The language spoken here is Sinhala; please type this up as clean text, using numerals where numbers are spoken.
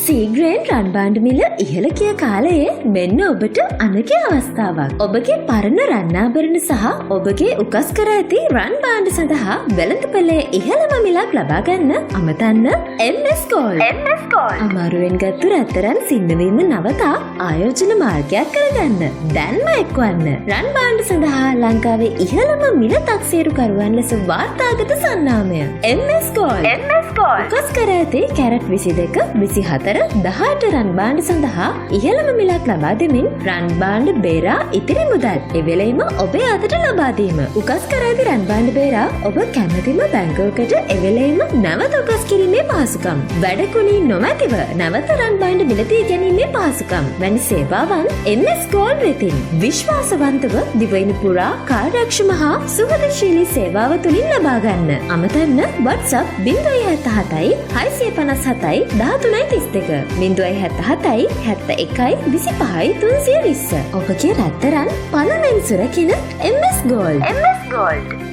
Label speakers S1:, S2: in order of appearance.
S1: සීග්‍රේන් රන් භාණ්ඩ මිල ඉහළ ගිය කාලයේ මෙන්න ඔබට අනගි අවස්ථාවක්. ඔබගේ පරණ රන් ආභරණ සහ ඔබගේ උකස් කර ඇති රන් භාණ්ඩ සඳහා වෙළඳපොලේ ඉහළම මිලක් ලබා ගන්න අමතන්න MS Gold. MS Gold. අමාරුවෙන් ගත්තු රත්තරන් සින්නවීම නවතා ආයෝජන මාර්ගයක් කරගන්න. දැන්ම එක්වන්න. රන් භාණ්ඩ සඳහා ලංකාවේ ඉහළම මිල තක්සේරුකරුවන් ලෙස වාර්තාගත සන්නාමය. MS Gold. MS Gold. උකස් කර ඇති කැරට් 22, 24, 18 රන් භාණ්ඩ සඳහා ඉහළම මිලක් ලබා දෙමින් රන් භාණ්ඩ බේරා ඉතිරි මුදල් එවෙලෙම ඔබේ අතට ලබා දීම. උකස් කර ඇති රන් භාණ්ඩ බේරා ඔබ කැමතිම බැංකුවකට එවෙලෙම නැවත උකස් කිරීමේ පහසුකම්. වැඩකුණි නොමැතිව නැවත රන් භාණ්ඩ මිලදී ගැනීමේ පහසුකම් වැනි සේවාවන් MS Gold වෙතින් විශ්වාසවන්තව දිවයින පුරා කාර්යක්ෂම හා සුහදශීලී සේවාව තුළින් ලබා ගන්න. අමතන්න WhatsApp 077 657 13 32, 077 71 25 320. ඔබගේ රත්තරන් පණමෙන් සුරකින MS Gold. MS Gold.